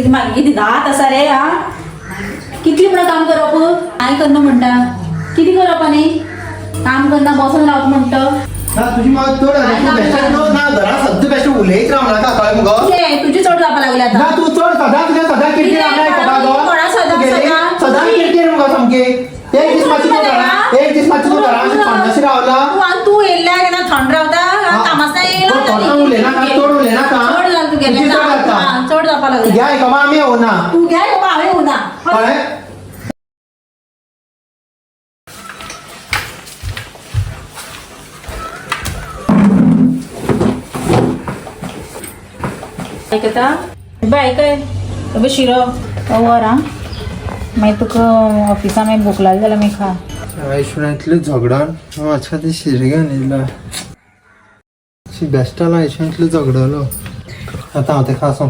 कितें मागीर कितें दांत आसा रे आ कितली म्हणून काम करप कांय करना म्हणटा कितें करप आनी काम करना बसून रावता म्हणटा ना तुजी मात चड जाली. तूं बेश्टें न्हू ना घरात सद्दां बेश्टें उलयत राव नाका कळ्ळें मुगो कितें तुजी चड जावपा लागली ना आतां तूं चड सदां तुज्या सदां किरकिर आमी आयकता गो कोणा सदां तुगेली सदां? सदां किरकिर मुगो सामकी एक दीस मातशी तूं घरा एक दीस मातशी तूं घरा अशी थंडशी रावला तूं आनी तूं येयल्या केन्ना थंड रावता कामासान येयलो पण थोडो उलयनाका, चड उलयनाका. चड जालें तुगेलें तुजी चड जाता. हा, चड जावपा लागलें तुज्या आयकपा आमी येवना तूं घे बाबा हांवें येवना कळ्ळें आयकता बाय आयकय अबे शिरो वर आं मागीर तुका ऑफिसा मागीर भूक लागली जाल्यार मागीर खा आयशुना इतलें झगडोन हांव आज खातीर शिरो घेवन येयला शी बेश्टालो आयशून इतलो झगडलो आतां हांव तेका आसो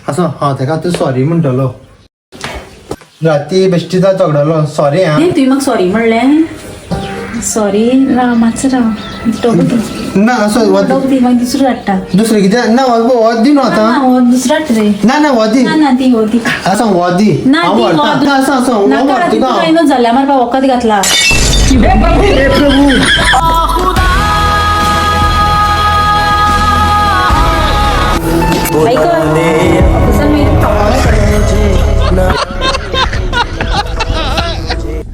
आसो हांव तेका आतां सॉरी म्हणटलो राती बेश्टी झगडलो सॉरी आं न्ही तुवें म्हाका सॉरी म्हणलें सॉरी राव मातसो राव डबो दी ना असो डबो दी मागीर दुसरो हाडटा दुसरें कितें ना हो दी न्हू ना आतां हो दुसरो हाडटा रे ना ना हो दी ना ना ती हो दी आसा हो दी ना हांव ती हो व्हरता ना आसा आसा हो नाका व्हरता तितून तुका कांय न्हू जाल्यार मारपा वखद घातला हे प्रभू आयकय